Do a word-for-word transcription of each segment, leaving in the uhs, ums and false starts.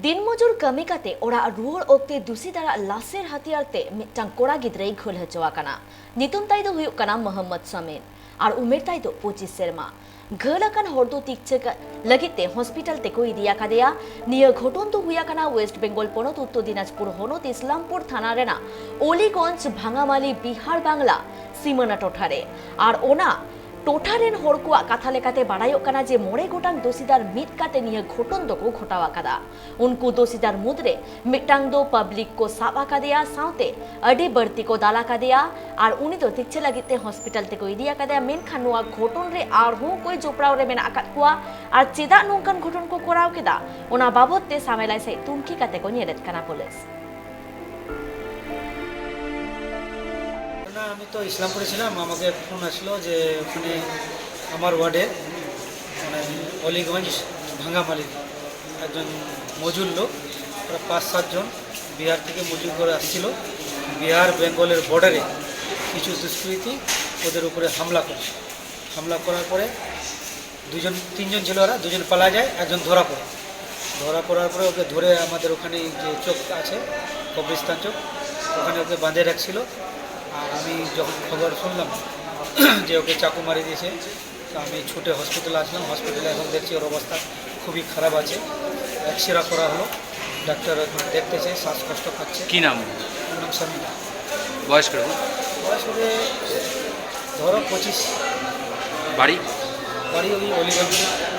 ᱫᱤᱱ ᱢᱚᱡᱩᱨ ᱠᱟᱹᱢᱤ ᱠᱟᱛᱮ ᱚᱲᱟᱜ ᱨᱩᱣᱟᱹᱲ ᱚᱠᱛᱮ ᱫᱩᱥᱤᱫᱟᱨᱟᱜ ᱞᱟᱥᱮᱨ ᱦᱟᱛᱤᱭᱟᱨ ᱛᱮ ᱢᱤᱫᱴᱟᱝ ᱠᱚᱲᱟ ᱜᱤᱫᱽᱨᱟᱹᱭ ᱜᱷᱟᱹᱞ ᱦᱚᱪᱚ ᱟᱠᱟᱱᱟ᱾ ᱧᱩᱛᱩᱢ ᱛᱟᱭ ᱫᱚ ᱦᱩᱭᱩᱜ ᱠᱟᱱᱟ ᱢᱚᱦᱚᱢᱢᱚᱫ ᱥᱟᱢᱤᱢ ᱟᱨ ᱩᱢᱮᱨ ᱛᱟᱭ ᱫᱚ ᱯᱚᱸᱪᱤᱥ ᱥᱮᱨᱢᱟ᱾ ᱜᱷᱟᱹᱞ ᱟᱠᱟᱱ ᱦᱚᱲ ᱫᱚ ᱛᱤᱠᱪᱷᱟᱹ ᱞᱟᱹᱜᱤᱫ ᱛᱮ ᱦᱚᱥᱯᱤᱴᱟᱞ ᱛᱮᱠᱚ ᱤᱫᱤ ᱟᱠᱟᱫᱮᱭᱟ᱾ ᱱᱤᱭᱟᱹ ᱜᱷᱚᱴᱚᱱ ᱫᱚ ᱦᱩᱭ ᱟᱠᱟᱱᱟ ᱳᱭᱮᱥᱴ ᱵᱮᱝᱜᱚᱞ ᱯᱚᱱᱚᱛ ᱩᱛᱛᱚᱨ ᱫᱤᱱᱟᱡᱽᱯᱩᱨ ᱦᱚᱱᱚᱛ ᱤᱥᱞᱟᱢᱯᱩᱨ ᱛᱷᱟᱱᱟ ᱨᱮᱱᱟᱜ ᱚᱞᱤᱜᱚᱸᱡᱽ ᱵᱷᱟᱝᱟᱢᱟᱞᱤ ᱵᱤᱦᱟᱨ ᱵᱟᱝᱞᱟ ᱥᱤᱢᱟᱹᱱᱟ ᱴᱚᱴᱷᱟ ᱨᱮ᱾ ᱟᱨ ᱚᱱᱟ ᱴᱚᱴᱷᱟ ᱨᱮᱱ ᱦᱚᱲ ᱠᱚᱣᱟᱜ ᱠᱟᱛᱷᱟ ᱞᱮᱠᱟᱛᱮ ᱵᱟᱲᱟᱭᱚᱜ ᱠᱟᱱᱟ ᱡᱮ ᱢᱚᱬᱮ ᱜᱚᱴᱟᱝ ᱫᱩᱥᱤᱫᱟᱨ ᱢᱤᱫ ᱠᱟᱛᱮ ᱱᱤᱭᱟᱹ ᱜᱷᱚᱴᱚᱱ ᱫᱚᱠᱚ ᱜᱷᱚᱴᱟᱣ ᱟᱠᱟᱫᱟ᱾ ᱩᱱᱠᱩ ᱫᱩᱥᱤᱫᱟᱨ ᱢᱩᱫᱽᱨᱮ ᱢᱤᱫᱴᱟᱝ ᱫᱚ ᱯᱟᱵᱽᱞᱤᱠ ᱠᱚ ᱥᱟᱵ ᱟᱠᱟᱫᱮᱭᱟ, ᱥᱟᱶᱛᱮ ᱟᱹᱰᱤ ᱵᱟᱹᱲᱛᱤ ᱠᱚ ᱫᱟᱞ ᱟᱠᱟᱫᱮᱭᱟ ᱟᱨ ᱩᱱᱤ ᱫᱚ ᱛᱤᱠᱪᱷᱟᱹ ᱞᱟᱹᱜᱤᱫ ᱛᱮ ᱦᱚᱥᱯᱤᱴᱟᱞ ᱛᱮᱠᱚ ᱤᱫᱤ ᱟᱠᱟᱫᱮᱭᱟ᱾ ᱢᱮᱱᱠᱷᱟᱱ ᱱᱚᱣᱟ ᱜᱷᱚᱴᱚᱱ ᱨᱮ ᱟᱨᱦᱚᱸ ᱚᱠᱚᱭ ᱡᱚᱯᱲᱟᱣ ᱨᱮ ᱢᱮᱱᱟᱜ ᱟᱠᱟᱫ ᱠᱚᱣᱟ ᱟᱨ ᱪᱮᱫᱟᱜ ᱱᱚᱝᱠᱟᱱ ᱜᱷᱚᱴᱚᱱ ᱠᱚ ᱠᱚᱨᱟᱣ ᱠᱮᱫᱟ, ᱚᱱᱟ ᱵᱟᱵᱚᱫ ᱛᱮ ᱥᱟᱢᱮᱞᱟᱭ ᱥᱟᱹᱦᱤᱡ ᱛᱩᱱᱠᱷᱤ ᱠᱟᱛᱮ ᱠᱚ ᱧᱮᱞᱮᱫ ᱠᱟᱱᱟ ᱯᱩᱞᱤᱥ᱾ না, আমি তো ইসলামপুরে ছিলাম, আমাকে ফোন আসলো যে ওখানে আমার ওয়ার্ডে মানে অলিগঞ্জ ভাঙ্গামালির একজন মজুর লোক, ওরা পাঁচ সাতজন বিহার থেকে মজুর করে আসছিল। বিহার বেঙ্গলের বর্ডারে কিছু দুষ্কৃতী ওদের উপরে হামলা করে। হামলা করার পরে দুজন, তিনজন ছিল ওরা, দুজন পালা যায়, একজন ধরা পড়ে। ধরা পড়ার পরে ওকে ধরে আমাদের ওখানে যে চোক আছে, কবরিস্তান চোক, ওখানে ওকে বাঁধে রাখছিল। আর আমি যখন খবর শুনলাম যে ওকে চাকু মারি দিয়েছে, তো আমি ছুটে হসপিটালে আসলাম। হসপিটালে এখন দেখছি ওর অবস্থা খুবই খারাপ আছে। এক্সরে করা হলো, ডাক্তার এখন দেখতেছে, শ্বাসকষ্ট পাচ্ছে। কি নাম? ওর নাম সামিনা। বয়স কিরকম? বয়স হবে ধরো পঁচিশ। বাড়ি? বাড়ি ওই অলিগঞ্জ,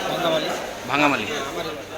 ভাঙ্গামালি। ভাঙ্গামালি। হ্যাঁ, আমারই বাড়ি।